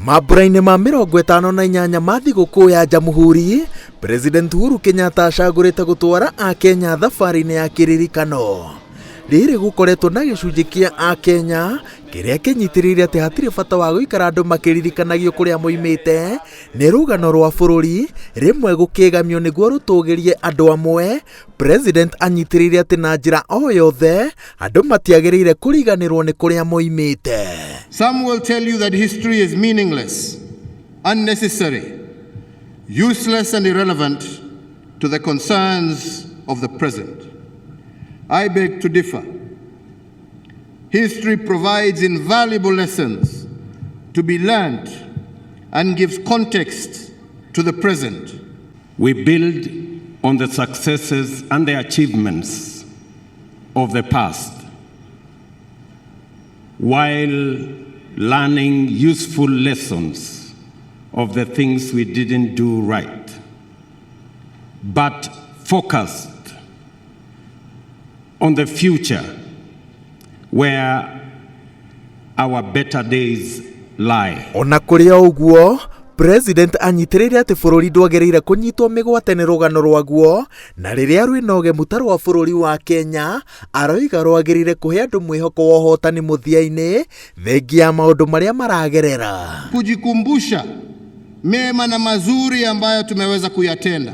Mambura-inĩ ma 58 ma thigũkũ ya Jamhuri, President Uhuru Kenyatta acagũrĩte gũtwara Akenya thabarĩ-inĩ ya kĩririkano. Rĩrĩ gũkoretwo na gĩcunjĩ kĩa Akenya kĩrĩa kĩnyitĩrĩire atĩ hatirĩ bata wa gũikara andũ makĩririkanagio kũrĩa moimĩte nĩ rũgano rwa bũrũri rĩmwe gũkĩgamio nĩguo rũtũgĩrie andũ amwe. President anyitĩrĩire atĩ na njĩra o yothe andũ matiagĩrĩire kũriganĩrwo nĩ kũrĩa moimĩte. Some will tell you that history is meaningless, unnecessary, useless and irrelevant to the concerns of the present. I beg to differ. History provides invaluable lessons to be learned and gives context to the present. We build on the successes and the achievements of the past while learning useful lessons of the things we didn't do right, but focused on the future where our better days lie. Ona kũrĩ o ũguo, President anyitĩrĩire atĩ bũrũri ndwagĩrĩire kũnyitwo mĩgwate nĩ rũgano rwaguo na rĩrĩa rwĩna ũgemu ta rwa bũrũri wa Kenya aroiga rwagĩrĩire kũhe andũ mwĩhoko wa ũhotani mũthia-inĩ thengia ya maũndũ marĩa maragerera. Kujikumbusha mema na mazuri ambayo tumeweza kuyatenda,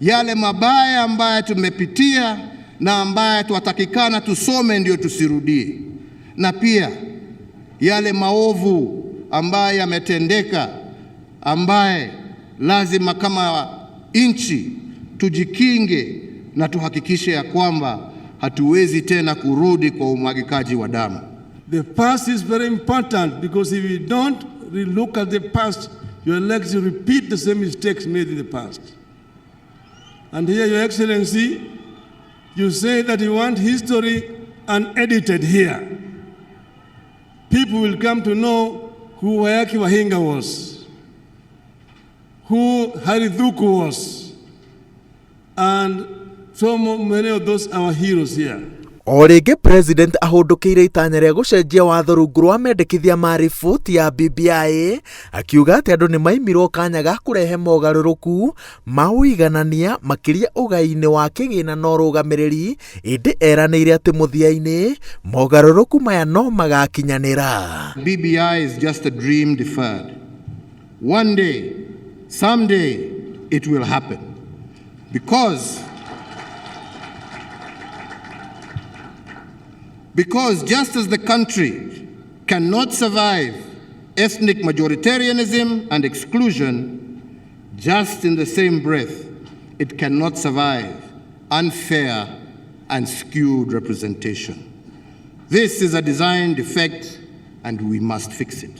yale mabaya ambayo tumepitia na ambayo twatakikana tusome ndio tusirudie, na pia yale maovu ambayo yametendeka ambaye lazima kama nchi tujikinge na tuhakikishe ya kwamba hatuwezi tena kurudi kwa umwagikaji wa damu. The past is very important because if you don't look at the past, you are likely to repeat the same mistakes made in the past. And here, Your Excellency, you say that you want history unedited here. People will come to know who Waiyaki Wahinga was, who Harry Thuku was, and so many of those our heroes here. O rĩngĩ President ahũndũkĩire itanya rĩa gũcenjia watho rungu rwa mendekithia ma riboti ya BBI akiuga atĩ andũ nĩ maimirwo kanya ga kũrehe mogarũrũku ma ũiganania makĩria ũgai-inĩ wa kĩgĩna na ũrũgamĩrĩri, ĩndĩ eranĩire atĩ mũthia-inĩ mogarũrũku maya no magakinyanĩra. BBI is just a dream deferred. One day, someday, it will happen. Because just as the country cannot survive ethnic majoritarianism and exclusion, just in the same breath, it cannot survive unfair and skewed representation. This is a design defect and we must fix it.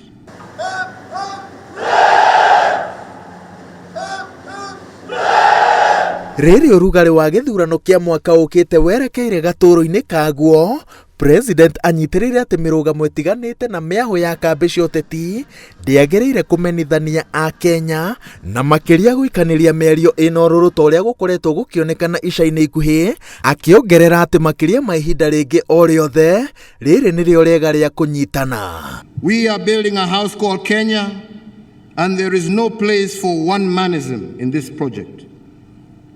Rĩrĩ ũrugarĩ wa gĩthurano kĩa mwaka ũkĩte werekeire gatũrũ-inĩ kaguo, President anyitĩrĩire atĩ mĩrũgamo ĩtiganĩte na mĩahũ ya kambĩ cia ũteti ndĩagĩrĩire kũmenithania Akenya na makĩria gũikanĩria mĩario ĩna ũrũrũ ta ũrĩa gũkoretwo gũkĩonekana ica-inĩ ikuhĩ, akĩongerera atĩ makĩria ma ihinda rĩngĩ o rĩothe rĩrĩ nĩrĩo rĩega rĩa kũnyitana. We are building a house called Kenya, and there is no place for one-manism in this project.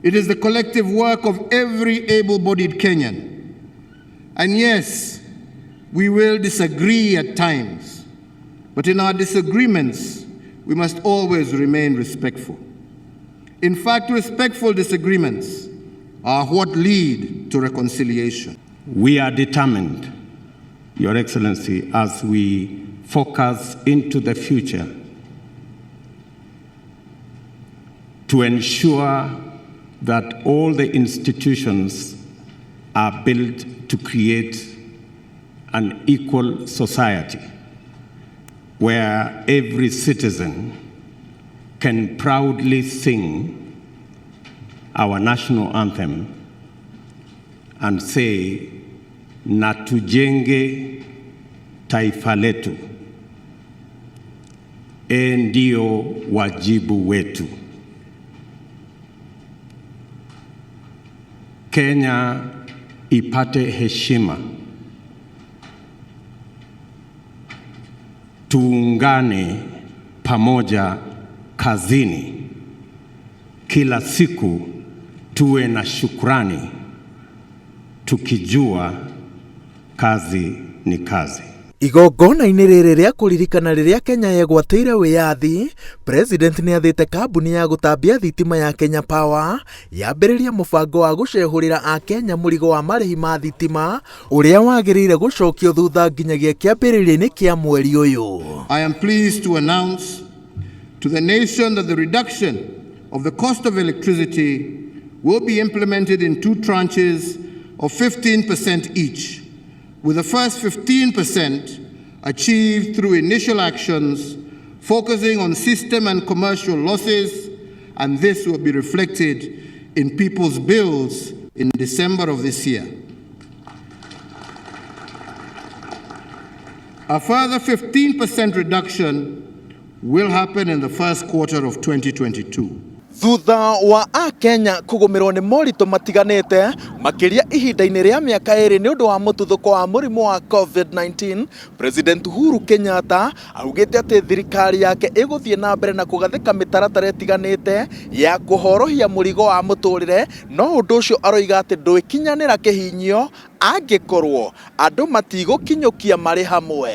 It is the collective work of every able-bodied Kenyan. And yes, we will disagree at times, but in our disagreements, we must always remain respectful. In fact, respectful disagreements are what lead to reconciliation. We are determined, Your Excellency, as we focus into the future to ensure that all the institutions are built to create an equal society where every citizen can proudly sing our national anthem and say, na tujenge taifa letu, e ndio wajibu wetu. Kenya ipate heshima, tuungane pamoja kazini. Kila siku tuwe na shukrani, tukijua kazi ni kazi. Igongona-inĩ rĩrĩ rĩa kũririkana rĩrĩa Kenya yegwatĩire wĩyathi, President nĩ athĩte kambuni ya gũtambia thitima ya Kenya Power yambĩrĩrie mũbango wa gũcehũrĩra akenya mũrigo wa marĩhi ma thitima ũrĩa wagĩrĩire gũcokio thutha nginyagia kĩambĩrĩria-inĩ kĩa mweri ũyũ. I am pleased to announce to the nation that the reduction of the cost of electricity will be implemented in two tranches of 15% each, with the first 15% achieved through initial actions focusing on system and commercial losses, and this will be reflected in people's bills in December of this year. A further 15% reduction will happen in the first quarter of 2022. Thutha wa akenya kũgũmĩrwo nĩ moritũ matiganĩte makĩria ihinda-inĩ rĩa mĩaka ĩrĩ nĩ ũndũ wa mũtuthũko wa mũrimũ wa COVID-19, President Uhuru Kenyatta augĩte atĩ thirikari yake ĩgũthiĩ na mbere na kũgathĩka mĩtaratara ĩtiganĩte ya kũhorohia mũrigo wa mũtũrĩre, no ũndũ ũcio aroiga atĩ ndũĩkinyanĩra kĩhinyio angĩkorwo andũ matigũkinyũkia marĩ hamwe.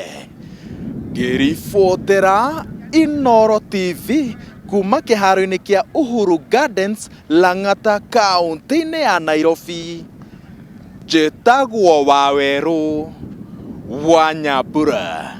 Ngĩribotera Inooro TV kuma kĩharo-inĩ kĩa Uhuru Gardens, Lang'ata, kaũntĩ-inĩ ya Nairobi, njĩtagwo Wawerũ wa Nyambura.